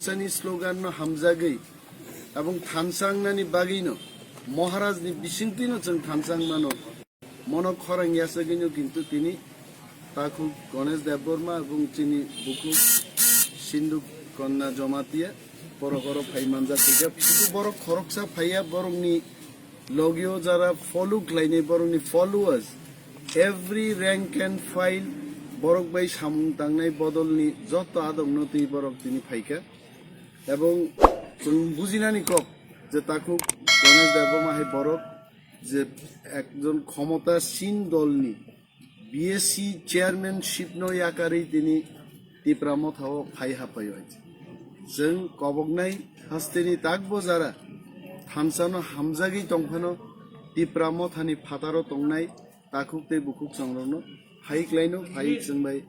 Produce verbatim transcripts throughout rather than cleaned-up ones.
Thansani slogan no hamjagwi, abong thansa wngnani bagwino, Maharaj ni bisingtwino chwng thansa wngmano. Mono khorang yasagwino kintu tini takhuk Ganesh Debbarma abong chini bukhuk Sindhu Kanya Jamatia borok oro phai manjak khaijak. Sudu borok khoroksa phaiya, borokni logio jara follow khlainai, borokni followers, every rank and file, borok bai samung tangnai bodolni joto adokno twi borok tini phaikha. Ebong chwng bujinani kok je takhuk Ganesh Debbarma hai borok je ekjon khomota sin dolni B S C chairmanship no yakarwi tini Tipra Motha o phai hapai o. Chwng koboknai hasteni takbo jara thansano hamjagwi tongphano Tipra Mothani phataro tongnai takhuk tei bukhuk chongrokno phai klaino, phai chwng bai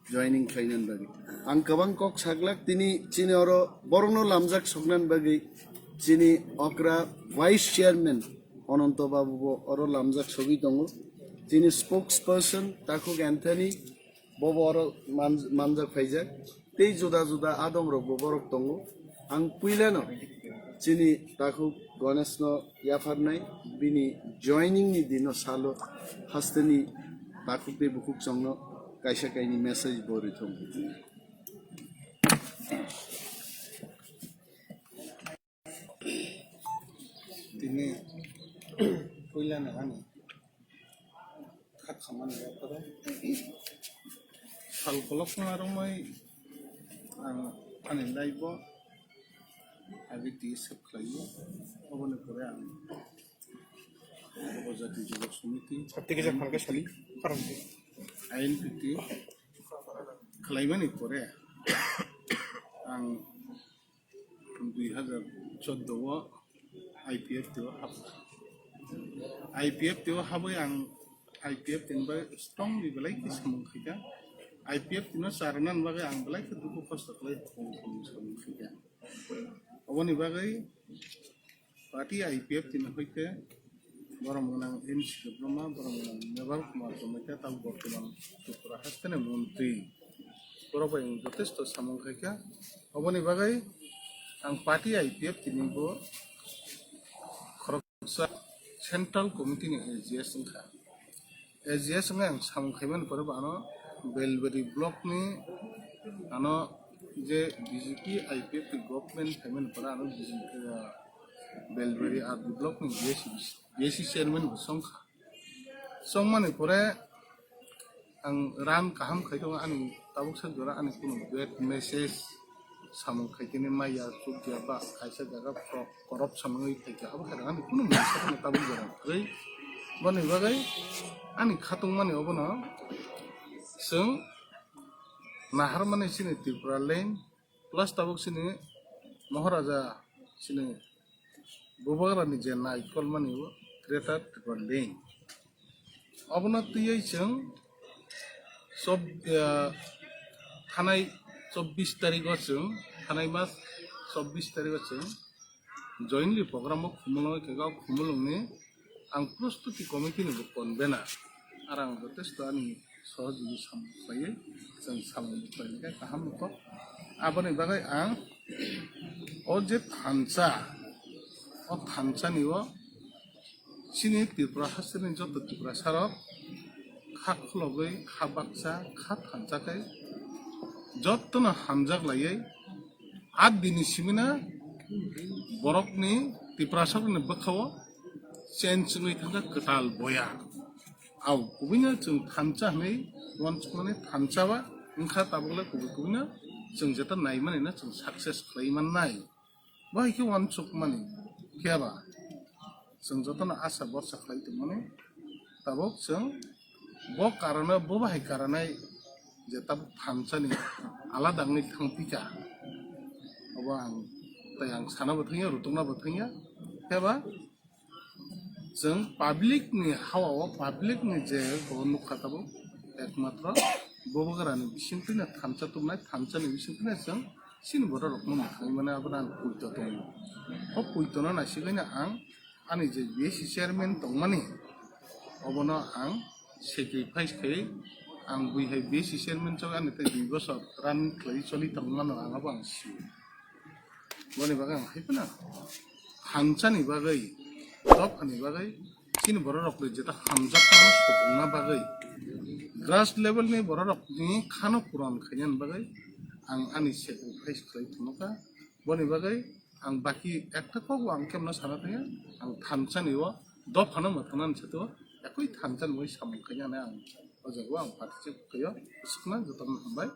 joining khlainani bagwi. Ang kwbang kok saglak tini chini oro borokno lamjak soknani bagwi chini okra vice chairman Ononto Babu bo oro lamjak sogwi tongo. Chini spokesperson Takhuk Anthony bobo oro man-, manjak phaijak. Tei juda juda adom rok bo borok tongo. Ang puilano chini Takhuk Ganesh no yapharnai bini joining ni dino salo hasteni takhuk tei bukhuk chongno kaisa kaini message bo rithong. Tini puila no ani kha khamani yapharo sal kolok no arwmai ang ani life o agi T S F khlaio. Oboni pore ang Upajati Jubo Samiti, Application phalka sali, karon. I N P T khlaimani pore ang dui hazar chordo o I P F T o hap-, I P F T o habwi ang I P F T ni bai strongly belai khe samung khaikha. I P F T no charwna bagwi ang belai khe dukhu kosto khlai samung khaikha. Oboni bagwi party I P F T ni hoite borom gwnang M C Debbarma, borom gwnang Mebar Kumar Jamatia, tabuk bortoman Tripura hasteni montri. Borok bai ang jotesto samung khaikha. Oboni bagwi ang party I P F T ni bo khoroksa central committee ni A G S wngkha. A G S wngkha ang samung khaimani pore bo ano Belbari block ni ano je B J P I P F T government khaimani pore ano B J P, ah, Belbari R D block ni B S C, B S C chairman bo songkha. Songmani pore ang ran kaham khai tongo, ani tabuk sak jora ani kunu bad message samung khai tini maya chukya ba kaisa jaga koro-, korop samung wi phaikha, abo hai ani kunu message no tabuk jora kwrwi. Boni bagwi ani khatungmani obono chwng naharmani chini Tripura land plus tabuk chini Maharaja chini Bubagrani je naikolmani o Greater Tripura Link. Obono twiwi chwng chob-, ah, thanai chobbish tarigo chwng, thanai mas chobbish tarigo chwng jointly program o Khumulwng khe o Khumulwngni ang prostuti committee ni bo convener. Ar ang jotesto ani sohojigi samung khlaiwi chwng samung khlainai khe kaham wngkha. Aboni bagwi ang o je thansa, o thansani o chini Tripura hasteni joto Tiprasarok kha khulogwi, kha baksa, kha thansa khe jotono hamjak laiwi a dini simina borokni Tiprasarokni bwkhao change wngwi thangkha kwtal boya. Au, kubui no chwng thansa hwnwi uansukmani thansa ba wngkha, tabuk le kubui kubui no chwng jeta naimani no chwng success khlai mannai. Bo hai khe uansukmani phiya ba chwng jotono asa borsa khlai tongmani. Tabuk chwng bo karano, bo bahai karanai je tabuk thansani alada wngwi thang phika. Obo ang tei ang sana bo thangya, rutokna bo thangya. Phiya ba chwng public ni hawa o, public ni je bo nukha tabuk ekmatro Bubagrani bisingtwi no thansa tubunai, thansani bisingtwi no chwng chini borok rokno mwthangwi mano, abono ang puito tongo. O puito no naisigwi no ang ani je B S C chairman tongmani, obono ang sacrifice khai ang bui hai B S C chairman chok ani tei dui bosor run khlai choli tongmano ang abo ang sio. Boni bagwi ang hai phano thansa ni bagwi, dopha ni bagwi, chini borok rok bai jeta hamjak mano sokna bagwi, grass level ni borok rok ni khano puran khaina bagwi ang ani sacrifice khlai thangkha. Boni bagwi ang baki ekta kok bo ang kemno sana thangya, ang thansa ni o dopha no mwthangna ni sato ekoi thansa ni bagwi samung khaina ang o jaga o ang participate khaio. Sukna jotono hambai.